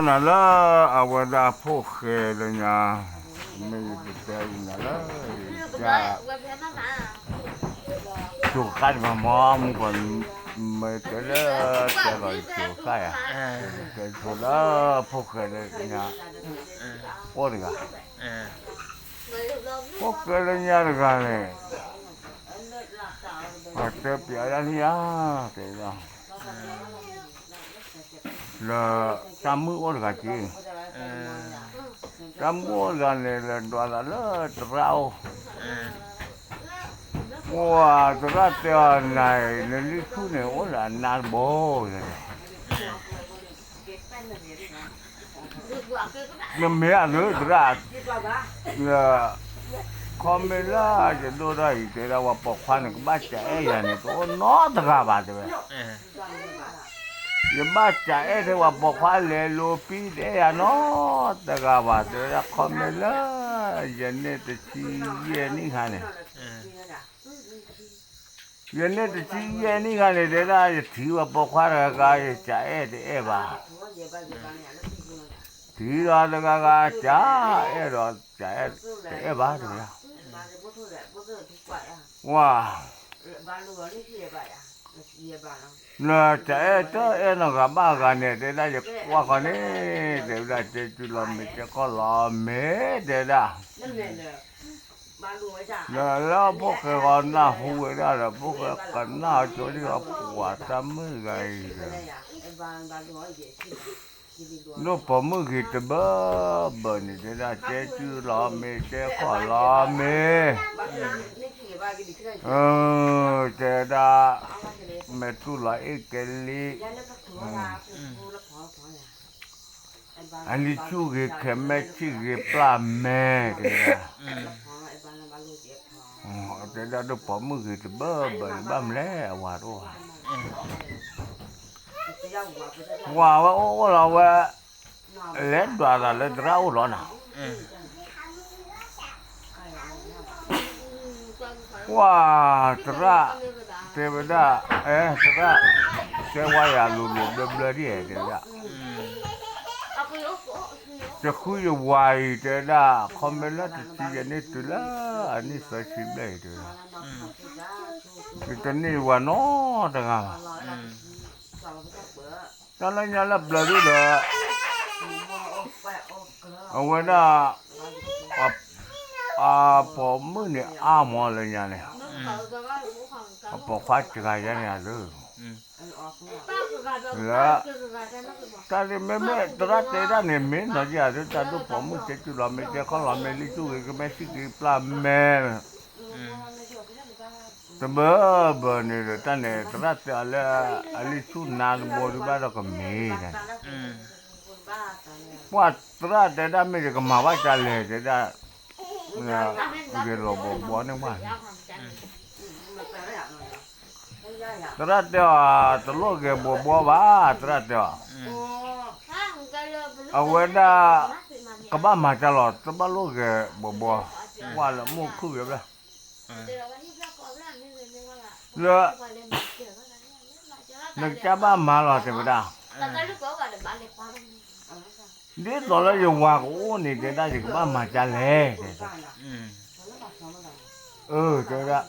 နၤလၢအဝဲဒၣ်ဖိၣ်ဃဲလၢညါ, မ့ၢ်ယတဲအံၤနၤလၢ ယ ကိၤဃၣ်တဂၤမ့ၢ် မုၢ်ကီၢ် မ့ၢ်တဲလၢ တဲလီၤယကိၤဃၣ်ယၤ, တဲဆိလၢဖိၣ်ဃဲလၢညါ အိၣ်တဂၤ, ဖိၣ်ဃဲလၢညါတဂၤန့ၣ် ပှၤတဲပျးဒၣ်န့ၣ်ဧါ, တဲဒၣ် လၢ တၢ်မုၣ်အိၣ်တဂၤက့ၤ, တၢ်မုၣ်အိၣ်တဂၤန့ၣ် လဲၤဒွးသးလၢသရၣ်အိၣ်, ပှၤသရၣ်တဲအီၤနၤအံၤ နလံၣ်ဆူၣ်န့ၣ် အိၣ်လၢအနါတဘိ, နမ့ၢ်အသုသရၣ်, ခီမ့ၢ်လၢယဒိၣ်ထီၣ်အံၤ တဲဒၣ်ပှၤပိာ်ခွါန့ၣ် ကဘၣ်စးအဲၣ်ယၤန့ၣ် တအိၣ်နီတဂၤဘၣ်တဲဝဲ ယဘၣ်စးအဲၣ်ထဲပှၤပိာ်ခွါလဲၤလိၤပံတအဲၣ်ယၤနီတဂၤဘၣ် တဲဝဲဒၣ် ခီမ့ၢ်လၢ ယန့ၢ်တဆံယဲၢ်နံၣ်ခါန့ၣ်, ယန့ၢ်တဆံယဲၢ်နံၣ်ခါန့ၣ် တဲဒၣ် ယထံၣ်ပှၤပိာ်ခွါတဂၤဂၤ ယစးအဲၣ်တအဲၣ်ဘၣ်, ထံၣ်ဒီးတဂၤဂၤ စးအဲၣ်ဒီး စးအဲၣ်တအဲၣ်ဘၣ်တဲဝဲဒၣ်, ဝါ နစးအဲၣ်တအဲၣ်နီတဂၤဘၣ်ဂၤန့ၣ် တဲဒၣ်ယကွၢ်ဃီန့ၣ်, တဲဝဲဒၣ် တဲကုလီၤမ့ၢ် တဲခီၣ်လီၤမ့ၢ် တဲဒၣ်, လၢဖိၣ်ဃဲဂီၤနၢ်ဟူဝဲဒၣ်ဒီး ဖိၣ်ဃဲကနၣ်အီၤကၠိဒ်အီၤ ပှၤတၢ်မုၣ်ဂၤအံၤဒီး ဒိၣ်ပိာ်မုၣ်ဂ့ၤတဘၢဘၢန့ၣ် တဲဒၣ် တဲကုလီၤမ့ၢ် တဲခီၣ်လီၤမ့ၢ်, တဲဒၣ် မဲာ်တူၢ်လီၤအ့ၣ်ကဲလံ, အလံၤဆူၣ်ဂ့ၤ ခဲမဲဆံၣ်ဂ့ၤပျၢ်မဲ တဲဒၣ်, တဲဒၣ်ဒိၣ်ပိာ်မုၣ်ဂ့ၤတဘၢဘၢန့ၣ် ဘၣ်မနုၤလဲၣ်အဝၤတအိၣ်ဘၣ်, ဝၤဝဲအိၣ်အိၣ်လီၤဝဲ, လဲၤဒွးသးလၢသရၣ်အိၣ်လီၤနၤ ဝါ, သရၣ်, တဲဝဲဒၣ်, အဲ, သရၣ်, တဲဝဲယၤလိၤလိၤဘျၢဘျၢဒ်အဲၣ် တဲဝဲဒၣ်, ယဃုယဝၤအံၤ တဲဝဲဒၣ် ခီမ့ၢ်လၢတဆံယဲၢ်နံၣ်တုၤလၢအနံၣ်သၢဆံဘျဲၣ်အံၤ တဲဝဲဒၣ်, ယတန့ၢ်ဝၤနီတဂၤဘၣ်, တၢ်လၢညါလၢပျၢၤဒ်ဒီး အဝဲဒၣ် အပိာ်မုၣ်န့ၣ်အါမးလၢညါန့ၣ်, အပိာ်ခွါစှၤယါန့ၣ်အသု, လၢ တၢ်ဒ်မ့မ့ၢ်သရၣ်တဲဒၣ်န့ၣ် မ့ၢ်နီၢ်က့ၤအသု တၢ်ဒိၣ်ပိာ်မုၣ်တဲကုလီၤမ့ၢ် တဲခီၣ်လီၤမ့ၢ် လံၣ်ဆူၣ်ဂ့ၤ ကမဲဆံၣ်ဂ့ၤပျၢ်မဲ တဘၢဘၢန့ၣ်ဒီး တၢ်န့ၣ် သရၣ်တဲအီၤလၢ အလံၣ်ဆူၣ်နါတဘိဒုးဘၣ်ဒီးကမ့ၢ်ဒၣ်န့ၣ်, ပှၤသရၣ်တဲဒၣ်မ့ၢ်ယကမၤဘၣ်ကလဲၣ်တဲဒၣ်, ဂဲၤလိာ်ဘီဘီန့ၣ်ဘၣ်, သရၣ်တဲအီၤ တလိၣ်ဂဲၤဘီဘီဘၣ် သရၣ်တဲအီၤ, အဝဲဒၣ် ကဘၣ်မၤတၢ်လီၤ တဘၣ်လိၣ်ဂဲၤဘီဘီ, ဝါလၢမုၢ်ခုၣ်ဂ့ၤဘျၢ လၢ နကစၢ်ဘၣ်မၤလီၤတဲဝဲဒၣ်, ဒ်သိးလၢယဝၤကအိၣ်န့ၣ် တဲဒၣ်ယကဘၣ်မၤကလဲၣ်, တဲဝဲဒၣ်,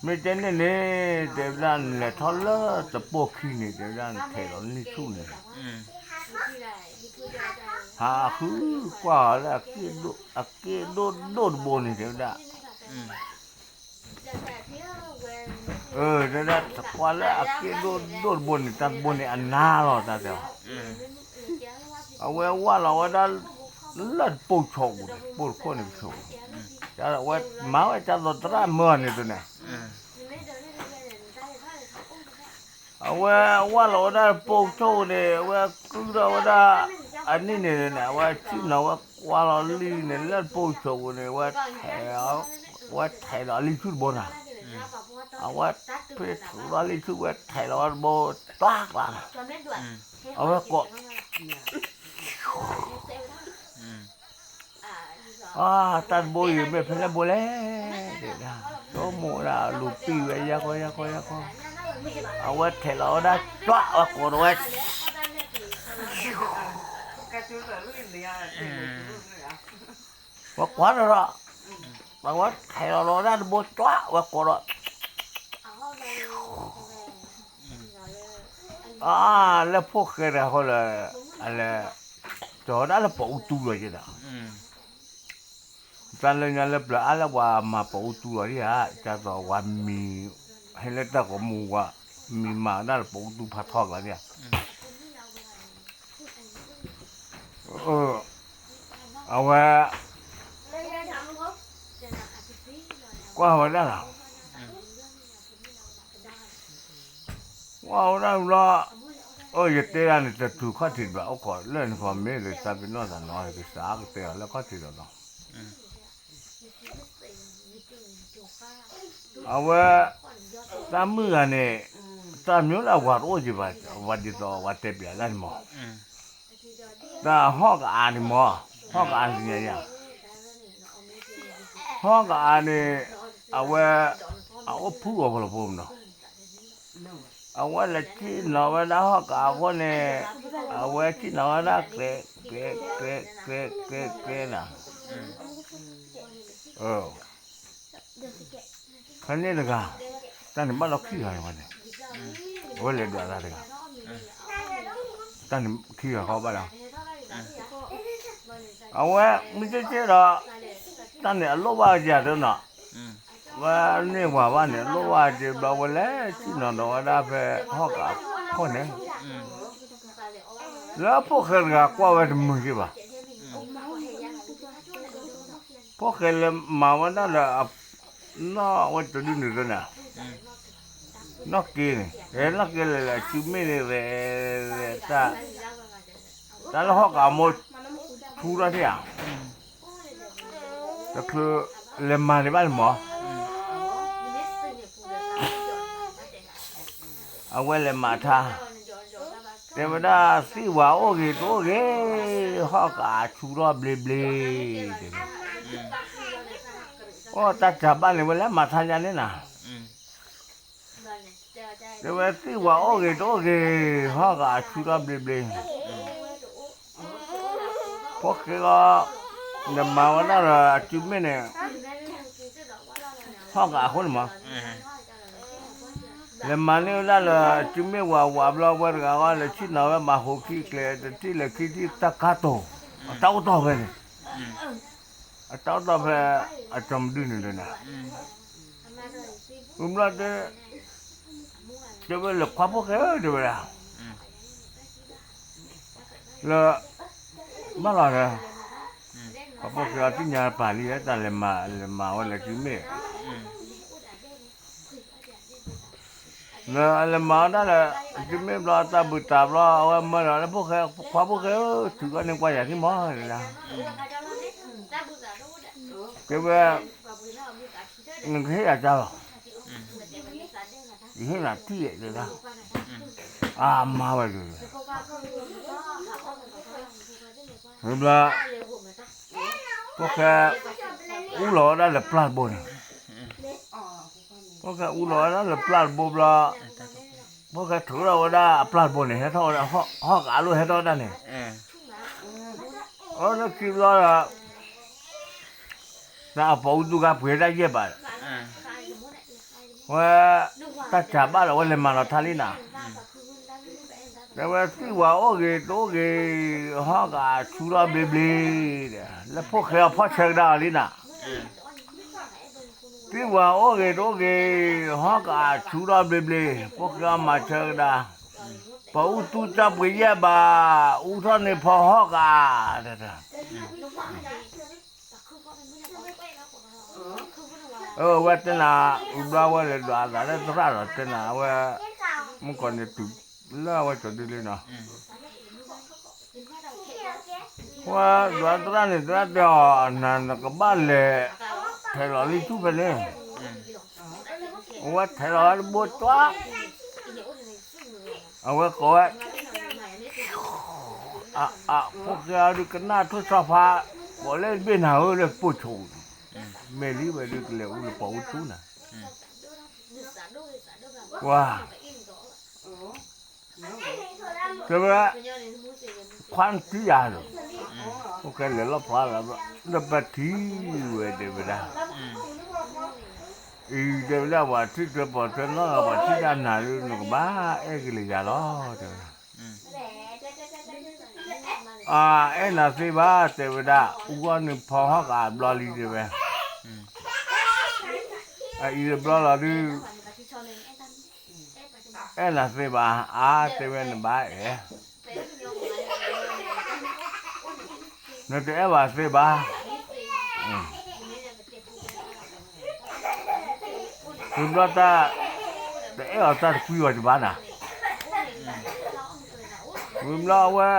မ့ၢ်တဲန့ၣ်န့ၣ် တဲဝဲဒၣ် နလဲၤထီၣ်လၢတပိာ်ခံန့ၣ် တဲဝဲဒၣ် နထဲးလီၤလံၣ်ဆူၣ်န့ၣ် ဟးဃုကွၢ်အီၤလၢ အက့ၣ်ဒိၣ်ဒိၣ်တဘိန့ၣ် တဲဝဲဒၣ်, တဲဝဲဒၣ် ကွၢ်လၢအက့ၣ်ဒိၣ်ဒိၣ်တဘိန့ၣ် တၢ်တဘိန့ၣ်အနါလီၤ တၢ်တဲအီၤ, အဝဲဝၢ်လီၤဝဲဒၣ် လၢတပိာ်ဆိးပူၤန့ၣ် ပိာ်တခိၣ်န့ၣ်ပဆိးပူၤ, အဝဲမၤဝဲတၢ်သိးသရၣ်မၢအီၤန့ၣ်တန့ၣ် အဝဲဝၢ်လီၤဝဲဒၣ်ပိာ်ဆိန့ၣ် အဝဲကုၢ်ထီၣ်ဝဲဒၣ် အနံၣ်န့ၣ်န့ၣ် အဝဲဆ့ၣ်နီၤဝဲကွၢ်လီၤလံန့ၣ် လၢပိာ်ဆိပူၤန့ၣ် ဝဲထဲးလီၤအလံၣ်ဆူၣ်တဘိနၤ, အဝဲဖ့ထုးလီၤလံၣ်ဆူၣ်ဝဲထဲးလီၤဝဲတဘိ တွၢ်ကျါနၤ, အဝဲကိး အါ တၢ်တဘိအံၤမ့ၢ်ဖဲလဲၣ်ဘိလဲၣ်, တဲဒၣ်, ဆိကမိၣ်ဝဲဒၣ် လူၤပံာ်ဝဲယါကီယါကီယါကီ, အဝဲထဲးလီၤဝဲဒၣ် တွၢ်ဝဲကိးထီၣ်ဝဲ, ဝဲကွၢ်ဒီးဒီး, ဝဲထဲးလီၤလီၤဝဲဒၣ်တဘိကၠွး ဝဲကိးဒီး, အါ, လၢဖိၣ်ဃဲတဂၤဃီလၢ, အလဲၤ, ကၠီၤဝဲဒၣ်လၢပှၤအူသူလီၤက့ဒီး, တၢ်လၢညါလၢပျၢၤအါလၢပှၤမၤပှၤအူသူလီၤဒံးဧါ, ကၢ်သိးဝဲမံၤ, ဟဲလၢတၢ်ကိးမူဝဲ, မံၤမၤဝဲဒၣ်လၢပှၤအူသူဖးထီကျါဒံးဧါ အဝဲ, ကွၢ်ဝဲဒၣ်လီၤ, ကွၢ်ဝဲဒၣ်ဘျီ, အိၣ်ယတဲဒၣ်န့ၣ် တတုၤခီၣ်ထံးတဘၣ် အိၣ်ခိးလၢနဖီမ့ၢ်ဂ့ၤ သးပ့ၤနီၣ်သးနီၤ ကစးကတဲအီၤလၢခီၣ်ထံးဒီးနီၤ အဝဲ, တၢ်မုၣ်ဂၤန့ၣ်, တၢ်မ့ၢ်လၢအဝၤတအိၣ်က့ၤဘၣ်, ဝၤဒ်သိးဝၤတဲပျးဒၣ်န့ၣ်မး, တၢ်ဟီၣ်ကအါန့ၣ်မး, ဟီၣ်ကအါန့ၣ်ညါယၤ, ဟီၣ်ကအါန့ၣ်, အဝဲ, အအိၣ်ဖုၣ်အီၤဖီလီၤဖိမနီၤ, အဝဲလဲၤဆ့ၣ်နီၤဝဲဒၣ်ဟီၣ်ကအါအဃိန့ၣ်, အဝဲဆ့ၣ်နီၤဝဲဒၣ်ကျဲ, ကျဲ, ကျဲ, ကျဲ, ကျဲ, ကျဲနၤ ဖဲန့ၣ်တဂၤ, တၢ်န့ၣ်ဘၣ်လီၤခံဂၤန့ၣ်ဝဲန့ၣ်, အဝဲလဲၤဒွးတၢ်တဂၤ, တၢ်န့ၣ်ခံဂၤဃီဘၣ်လီၤ, အဝဲမ့ၢ်ကဲကဲဒီး, တၢ်န့ၣ်အလိၣ်ဘၣ်ကဲတနီၤ, ဝဲန့ၢ်ဝၤဘၣ်န့ၣ် အလိၣ်ဘၣ်ကဲဘျီ ဝဲလဲၤဆ့ၣ်နီၤဒီးဝဲဒၣ်ဖဲဟီၣ်ကအါအဃိန့ၣ်, လၢဖိၣ်ဃဲတဂၤကွၢ်ဝဲတမုာ်က့ၤဘၣ် ဖိၣ်ဃဲလဲၤမၤဝဲဒၣ်ဒီး, နီၢ်ဝဲတဒုန့ၣ်န့ၣ်, နီၢ်က့န့ၣ်, နီၢ်က့လဲၤလဲၤ အစုမ့ၢ်န့ၣ်ရဲၣ်, တၢ်, တၢ်လၢဟီၣ်ကးမိၢ်, ထူထီၣ်ထံၣ်ဧါ, တချုး, လဲၤမၤန့ၣ်ဘၣ်န့ၣ်မး အဝဲလဲၤမၤထါ, တဲဝဲဒၣ်သ့ၣ်ဝၤအိၣ်ဂ့ၤတအိၣ်ဂ့ၤ, ဟီၣ်ကအါဆူထီၣ်ဘျ့ဘျ့, တဲဝဲ, အိၣ်တၢ်စှၤဘၣ်န့ၣ် ဝဲလဲၤမၤထါယါန့ၣ်နၤ, တဲဝဲသ့ၣ်ဝၤအိၣ်ဂ့ၤတအိၣ်ဂ့ၤ, ဟီၣ်ကအါဆူထီၣ်ဘျ့ဘျ့ ဖိၣ်ဃဲဂီၤ, နမၤဝဲဒၣ်ဒီးအစုမ့ၢ်န့ၣ်, ဟီၣ်ကအါအဃိန့ၣ်မး, လဲၤမၤန့ၢ်ဝဲဒၣ်လၢအစုမ့ၢ်ဝၤဝၤဘျီ ဝဲတဂၤဂီၢ်လဲၤဆ့ၣ်နီၤဝဲမၤဟိးခံကျဲၤ တထံၣ်လဲၤခံထံၣ်တၢ်ကါတိၤ, အတၢ်အိၣ်တီၢ်ဖဲန့ၣ်, အတၢ်အိၣ်တီၢ်ဖဲ, အကၠီမဒုန့ၣ်ဒီးနၤ, ဝံၤဘျီတဲ, တဲဝဲလဲၤခွါဖိၣ်ဃဲဧၢ တဲဝဲဒၣ် လၢ, ဘၣ်လီၤဒီး, ပှၤဖိၣ်ဃဲအီၤသ့ၣ်ညါပာ်လံ တၢ်လဲၤမၤလဲၤမၤဝဲလဲၤစုမ့ၢ်, လၢအလဲၤမၤဝဲဒၣ်လၢ, စုမ့ၢ်ဘျီတၢ်ဘုၣ်တၢ်ဘျီ အဝဲမၢလီၤလၢဖိၣ်ဃဲ, ခွါဖိၣ်ဃဲဧၢ ထုးကီၢ်န့ၢ်ကွၢ်ယၤသံမး တဲဝဲ, နကဟ့ၣ်ယၤကါလီၤ, ယဟ့ၣ်နၤထံၣ်တဲဒၣ်, အမါဝဲဒၣ် မ့ၢ်ဘျီ, ဖိၣ်ဃဲ, အူလီၤဝဲဒၣ်လၢပျၢ်တဘိန့ၣ်, ဖိၣ်ဃဲအူလီၤဝဲဒၣ်လၢပျၢ်တဘိဘျီ, ဖိၣ်ဃဲထုးထီၣ်ဝဲဒၣ်အပျၢ်တဘိန့ၣ် ဟဲထီၣ်ဝဲဒၣ်ဟီၣ်ကအါလိၣ်ဟဲထီၣ်ဝဲဒၣ်န့ၣ်, အလၢခံဘျီဒီး နအပှၤအူသူဂၤပှ့ၤဝဲဒၣ်ယဲၢ်ဘး, ဝဲ, တၢ်စှၤဘၣ်ဒီးဝဲလဲၤမၤလီၤထါလံနၤ, တဲဝဲသ့ၣ်ဝၤအိၣ်ဂ့ၤတအိၣ်ဂ့ၤ, ဟီၣ်ကအါဆူထီၣ်ဘျ့ဘျ့, လၢဖိၣ်ဃဲအီၤဖီၣ်ဆၢကဒါအီၤလံနၤ, သ့ၣ်ဝၤအိၣ်ဂ့ၤတအိၣ်ဂ့ၤ, ဟီၣ်ကအါဆူထီၣ်ဘျ့ဘျ့, ဖိၣ်ဃဲအီၤမၤဆၢကဒါ, ပှၤအူသူတၢ်ပှ့ၤယဲၢ်ဘး, အူထီၣ်န့ၣ်ဖီဟီၣ်ကအါ, အဝဲတဲနၤ, အဘျီဝဲလဲၤဒွးအသးလၢသရၣ်ဒီးတဲနၤအဝဲ, မုၣ်ကီၢ်န့ၣ်တုၤလၢအဝဲကၠီၤဒုလံနီၤ, ဝဲဒွးသရၣ်န့ၣ် သရၣ်တဲအီၤ နကဘၣ်လဲၤ, ထဲးလီၤလံထူၣ်ဖဲန့ၣ်, အဝဲထဲးလီၤဝဲတဘိကၠွါ အဝဲကိးဝဲ, အဖိၣ်ဃဲအီၤဒုးကနၣ်ထိၣ်ဆီဖါ, ကိးလၢတဘ့ၣ်နၤဧၢလၢပိာ်ဆိး, မ့ၢ်လံဝဲဒုးကလဲၤအူလၢပှၤအူသူနၤ, ကွၢ်, တဲဝဲ, ခွါနတံၤယၤဒီး, အိၣ်ကဲလဲၤလီၣ်ဖျါလီၤ, လၢပထံၣ်ဝဲတဲဝဲဒၣ်, အံၤတဲဝဲဒၣ် ပှၤထံၣ်ထွဲပိာ်ထွဲနီၢ်ဂၤ ပှၤထံၣ်တၢ်နၤဒုး နကဘၣ်အဲၣ်က့ၤလၢယၤလီၤ တဲဝဲ. အအဲၣ်နၤသ့ဘၣ် တဲဝဲဒၣ်, အူဂီၢ်န့ၣ်ဖီဟီၣ်ကအဘျီလံ တဲဝဲ. အအံၤတဘျီလီၤဒုး အဲၣ်နၤသ့ဘၣ်, အါ တဲဝဲ နဘၣ်အဲၣ်, နတအဲၣ်ဘၣ်သ့ဘၣ်. ဝံၤဘျီတၢ် တအဲၣ်အီၤတၢ်တကွံအီၤတဘၣ်နၤ. ဝံၤဘျီအဝဲ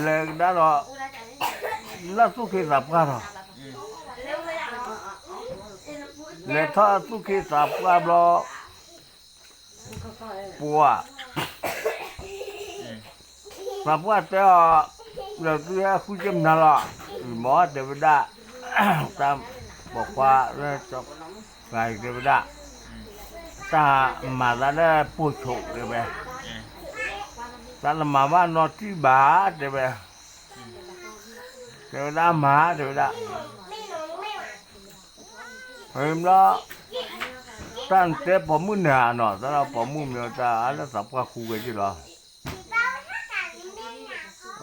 လဲၤကဒါဒီး လၢသူၣ်ခ့သးပှၢ်လီၤ. လဲၤထီၣ်သူၣ်ခ့သးပှၢ်ဘျီ ပှၤ သးပှၢ်တဲအီၤ, ဒီးသုဟဲဃုက့ၤမနုၤလီၤ. မ့ၢ်တဲဝဲဒၣ်, တၢ်ပိာ်ခွါလၢ ဂၤအံၤတဲဝဲဒၣ်, တၢ်မၤသးလၢပိာ်ဆိးတဲဝဲ, တၢ်တမၤဘၣ်နီတံၢ်ဘၣ်တဲဝဲ, တဲဝဲဒၣ်မၤတဲဝဲဒၣ် ဘျီ တၢ်နတဲပိာ်မုၣ်န့ၣ်နီၤ တၢ်လၢပိာ်မုၣ်မ့ၢ်တၢ်လၢသးပှၢ်ဃုဝဲက့ၤလီၤ.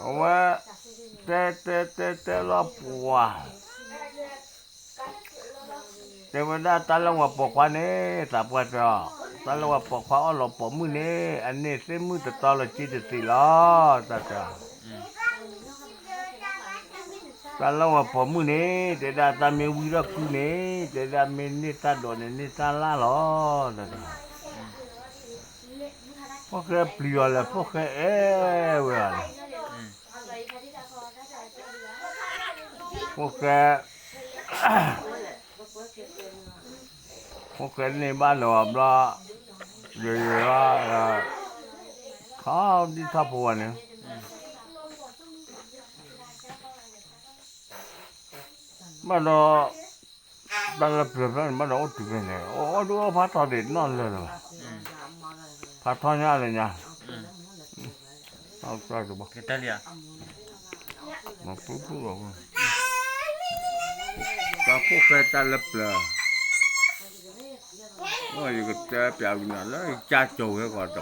အဝဲ တဲတဲတဲတဲလီၤပှၤ တဲဝဲဒၣ်တၢ်လၢဝဲပိာ်ခွါန့ၣ် သးပှၢ်တဲအီၤ, တၢ်လၢဝဲပိာ်ခွါအီၣ်လီၤပိာ်မုၣ်န့ၣ် အန့ၢ်သ့ၣ်မုၣ်တတီလီၤက့တသ့လီၤ တၢ်တဲ တၢ်လၢဝဲပိာ်မုၣ်န့ၣ် တဲဒၣ်တၢ်မ့ၢ်ဝံထီၣ်ကုန့ၣ် တဲဒၣ်မ့ၢ်န့ၢ်တၢ်ဒိးန့ၣ်န့ၢ်တၢ်လၢ်လီၤ တၢ်တဲ. ဖိၣ်ဃဲပျံၤအီၤလဲၣ် ဖိၣ်ဃဲအဲၣ်ဝဲအီၤလဲၣ်, ဖိၣ်ဃဲ ဖိၣ်ဃဲန့ၢ်ဘၣ်လၢၤအီၤဘျီ, ယယ ထီၣ်ဒံထီၣ်ဖိဝဲန့ၣ် ဘၣ်ဒီး တၢ်လၢပျၢၤဖျၢၣ်န့ၣ် ဘၣ်ဒီးအိၣ်တုၤဖဲန့ၣ် အိၣ်ဒုးအိၣ်ဖးထီဒံးနီၢ်လၢာ်လၢၤဘၣ်, ဖးထီညါလၢညါ, အတဘၣ် မၤပူၤပူၤလီၤ, တၢ်ဖိၣ်ဃဲတၢ်လၢပျၢၤ, ယကတဲပျးဝံၤနၤလၢယကၢ်ကၠီၤဝဲကီးတ